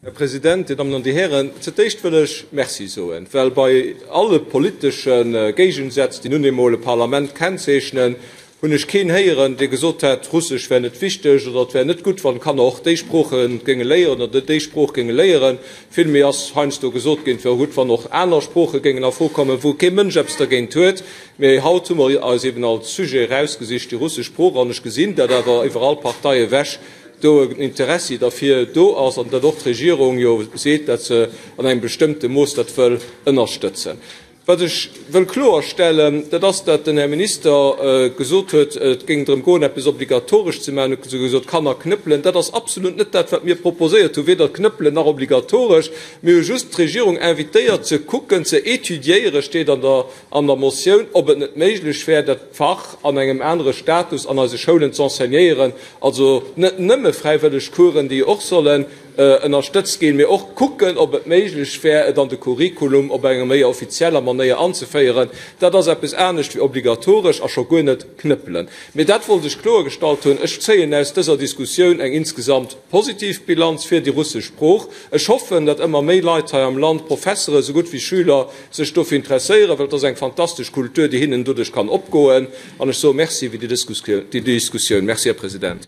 Här President, Dir Dammen an Dir Hären, fir d'éischt wëll ech Merci soen, well bei alle politesche Géigensätz, déi nun eemol e Parlament kennzeechnen, hunn ech keen héieren, dee gesot hätt, Russesch wär net wichteg oder et wär net gutt, wann d'Kanner och déi Sprooche géinge léieren oder déi Sprooch géinge léieren. Villméi ass heiansdo gesot ginn, et wär gutt, wann och aner Sprooche géingen a Fro kommen, wou kee Mënsch eppes dergéint huet. Mee haut hu mer eis eben als Sujet erausgesicht, déi russesch Sprooch, an ech gesinn, datt awer iwwer all Partei ewech do en Interessi derfir do ass an datt och d'Regierung jo seet, datt se an engem bestëmmte Mooss dat wëll ënnerstëtzen. Wat ech wëll kloerstellen, dat ass, datt den Här Minister gesot huet, et géing drëm goen, eppes obligatoresch ze maachen. En huet esouguer gesot, Kanner knëppelen. Dat ass absolut net dat, wat mir proposéiert hunn, weder knëppelen nach obligatoresch. Mir hu just d'Regierung invitéiert ze kucken, ze étudiéieren, steet an der an der Motioun, ob et net méiglech wär, dat Fach an engem anere Status an eise Schoulen z'enseignéieren, also net nëmme fräiwëlleg Coursen, déi och sollen ënnerstëtzt ginn, mee och kucken, ob et méiglech wär, et an de Curriculum op enger méi offizieller Manéier anzeféieren. Dat ass eppes anescht wéi obligatoresch a scho guer net knëppelen. Mee dat wollt ech kloergestallt hunn. Ech zéien aus dëser Diskussioun eng insgesamt positiv Bilanz fir déi russesch Sprooch. Ech hoffen, datt ëmmer méi Leit hei am Land, Professere sou gutt wéi Schüler, sech dofir interesséieren, well et ass eng fantastesch Kultur, déi hinnen doduerch kann opgoen. An ech soe Merci fir déi Diskussioun. Merci, Här President.